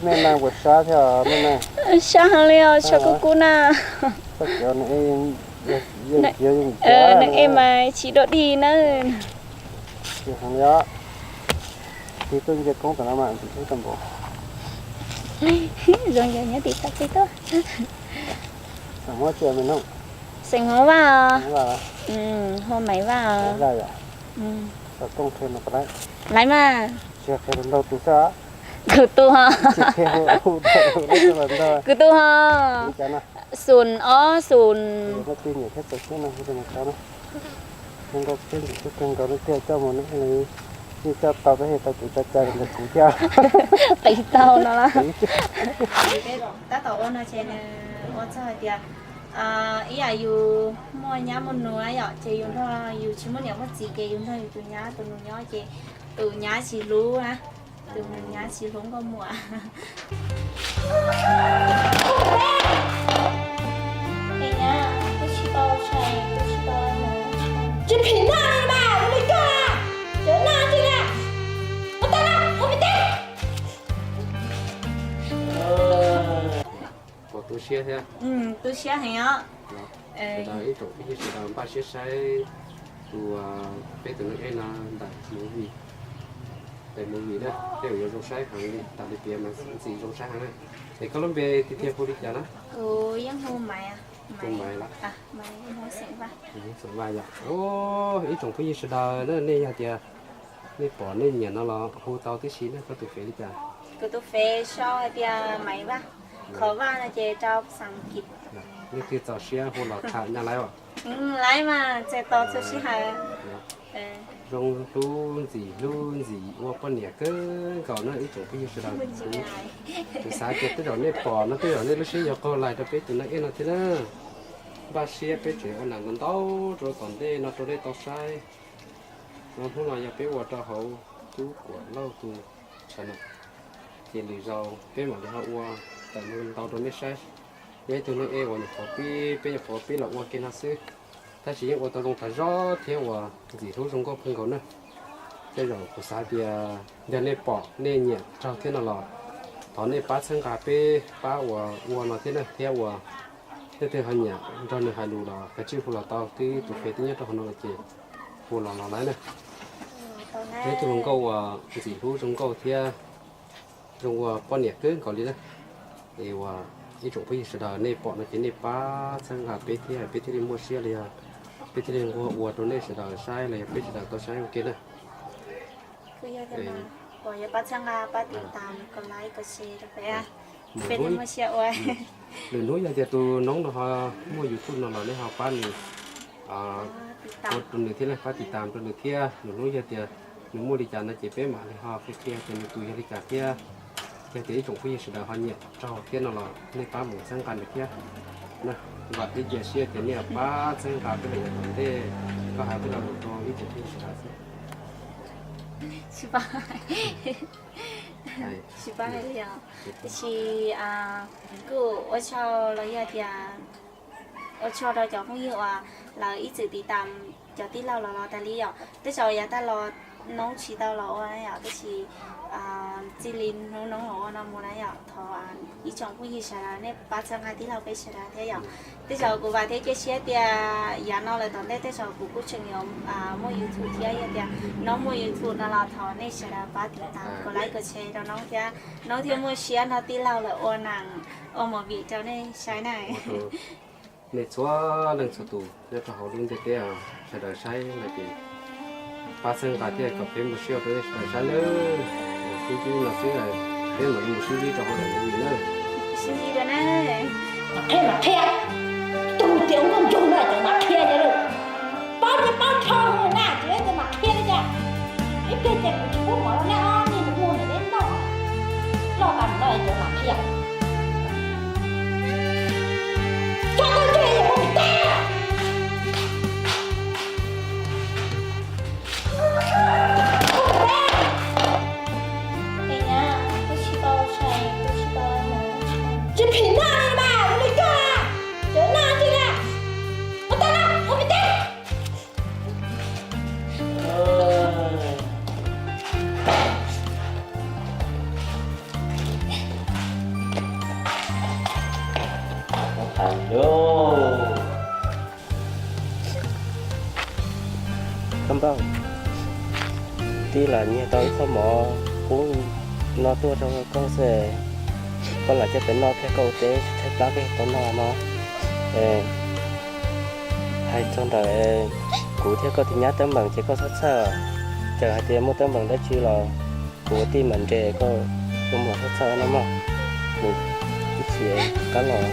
Mej neeg puas sab thiab mej neeg? Sab heev li os, sab kub kub na. Neeg ej mas tsis dua dig na. Tig tuaj ntsia koob tom no mas ntxim hlub tau npaum. Zoo yog nyob tim toj teb tuaj. Xeem Hmoob Vaj os. Hu Maiv Vaj os. Laiv mas. Kuv tus ho. Kuv tus ho. Xoom ob xoom. Zoo nkauj thiab ntxim hlub kawg nkaus, nej thiaj coj mus ne, yeej coj tau tab sis tau kuv tsa cai ntawm kuv thiab. Qiv tau no los. Tab tom ua no ces nws ua txog hais tias ib yam yus muaj nyab muaj nus na yom, ces yus nrog, yus tsis muaj niam muaj txiv ces yus nrog yus tus nyab tus nus nyob ces tus nyab tsis hlub na, tus nus nyab tsis hlub nkauj muam. Tsis phim nyab li mas, ua li koj, cov nyab li na, ua tau na, ua me teb. Puas tu siab thiab? Tu siab heev os. Sawv daws ib tsoom phooj ywg sawv daws npaj siab saib tus, peb tus neeg ej no ntawm movie, ntawm movie na, tej zaum yuav zoo saib heev li, tas li piav mas ntxim zoo saib heev na. Es koj lub npe tiag tiag hu li cas na? Kuv yeej hu Maiv, hu Maiv lawm. Xeem Vaj yom. Ib tsoom phooj ywg sawv daws na, nej yog tias nej pom nej nyiam no los hu tau tib si na. Koj tus fev li cas? Kuv tus fev sau hais tias Maiv Vaj, qhov Vaj no ces rau xas kis. Leej twg txaus siab hu los tham nyaj laiv os. Laiv mas txawm tos txhua sij hawm. Zoo hlub ntxim hlub ntxim ua poj niam kawg nkaus na ib tsoom phooj ywg sawv daws. Kuv xav tias tej zaum nej pom no tej zaum nej lub siab yuav qaug lais rau peb tus neeg ej no thiab na. Npaj siab peb tseem ua nam ntau ntau rau tom ntej no rau nej tau saib. No hnub no yog peb ua rau hauv Tub Kuam Lauj tus channel, ces lwm zaus peb mam li ho ua tawm ntau rau nej saib. Yog ib tug neeg ej uas nyuam qhuav pib, peb nyuam qhuav pib los ua kiag no xwb, tab sis yeej ua tau zoo tas zog thiab uas ntxim hlub zoo nkauj kawg nkaus na. Tej zaum kuv xav tias yog nej pom nej nyiam raug thiab no los thov nej pab txhawb nqa peb, pab uas ua no thiab na, thiab uas leej twg ho nyiam nrog nws hais lus los kav tsij hu los tau, twb tus fev twb nyob rau hauv no lawm ces hu los los lawm na. Peb tus hluas nkauj uas ntxim hlub zoo nkauj thiab zoo ua poj niam kawg nkaus li na. Es uas ib tsoom phooj ywg sawv daws nej pom no ces nej pab txhawb nqa peb thiab peb thiaj li muaj siab los yog peb thiaj li nquag ua rau nej sawv daws saib los yog peb sawv daws tau saib ua ke na. Kuj yog tias pab txhawb nqa pab tiv tam kom like kom share rau peb, peb thiaj muaj siab ua. Lwm hnub yog tias tus noob no ho muaj YouTube no los nej ho pab nws ua rau nws thiab, pab tiv tam rau nws thiab. Lwm hnub yog tias nws muaj li cas no ces peb mam li ho qhia qhia tias nws tus yog li cas thiab. Yog tias ib tsoom phooj ywg sawv daws ho nyiam raug thiab no los nej pab mus txhawb nqa nws thiab. Vam thiab cia siab tias nej yuav pab txhawb nqa peb lawm yav tom ntej. Koj hais tej lo lus rau ib tsoom phooj ywg sawv daws xwb. Tsis pab, tsis pab hais li os. Tiam sis kuj ua tsaug los yog tias ua tsaug rau cov phooj ywg uas lawv ib txwm tiv tam cov tij laug los los tas li yom. Tej zaum yav tag los noob tsis tau los ua na yom, tab sis txij li hnub noob los ua no mus na yom, thov ib tsoom phooj ywg sawv daws nej pab txhawb nqa tij laug peb sawv daws thiab yom. Tej zaum kuv vam thiab cia siab tias yav no lawm tom ntej tej zaum kuv kuj tseem yuav muaj YouTube thiab, yog tias noob muaj YouTube no los thov nej sawv daws pab tiv tam kom like kom share rau noob thiab, noob thiaj muaj siab nrog tij laug lawm ua neeg ua movie rau nej saib na. Nej txhua leej txhua tus nyob rau hauv lub ntiaj teb sawv daws saib no ces pab txhawb nqa thiab kom peb muaj siab rau nej sawv daws saib nawb. Sib ntsib no xwb, peb mam li mus sib ntsib rau hauv daim movie na. Sib ntsib dua na. Mas qhia, mas qhia, tus tias ua nkauj nraug no cov mas qhia ces lawm. Paub ces paub rho na, ces tus mas qhia li cas. Ib pliag ces kuv tsis pub mov rau nej ob niag mus muag ntawm nej noj. Loj tas mus no cov mas qhia. Coj koj ntsia yuav muab kuv teb. Tsis phim nyab li mas, ua li koj, cov nyab li na, ua tau na, ua me teb. Npauj, tij lam nyiag tau ib qho mov qub no tuaj rau koj xwb, koj lam coj pem noj thiab koj ua teb tshaib plab koj tau noj no. Hais txog ntawm kuv thiab koj tus nyab teeb meem ces koj txhob txhawj, txawm hais tias muaj teeb meem dab tsi los kuv ua tij mam nres koj, koj mam txhob txhawj no mog. Kuv ib chim qab los